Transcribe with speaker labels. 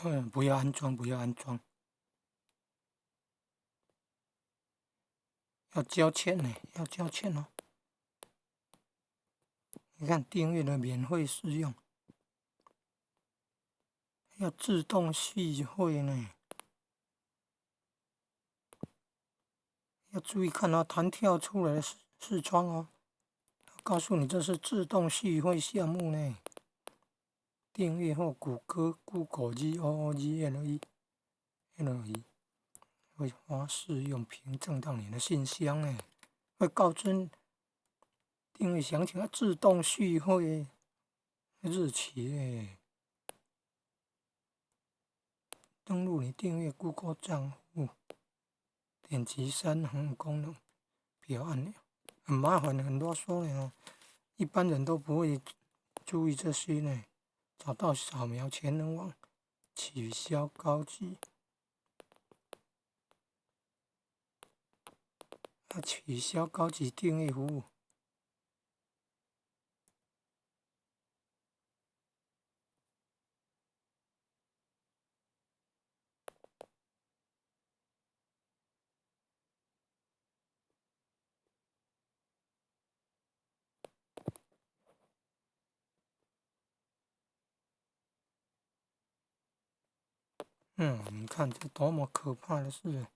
Speaker 1: 嗯，不要安裝，不要安裝，要交錢呢，要交錢哦。你看訂閱的免費試用，要自動續費呢，要注意看哦，彈跳出來的視窗哦，告訴你這是自動續費項目呢。訂閱後，谷歌 Google G O O G L E L E 會發試用憑證到你的信箱呢，會告知訂閱詳情，自動續費日期。登錄你訂閱 Google 賬戶，點擊三橫功能表按鈕，很麻煩，很囉嗦的哦，一般人都不會注意這些呢。找到掃描全能網，取消高級，啊，取消高級訂閱服務。嗯，你看這多麼可怕的事！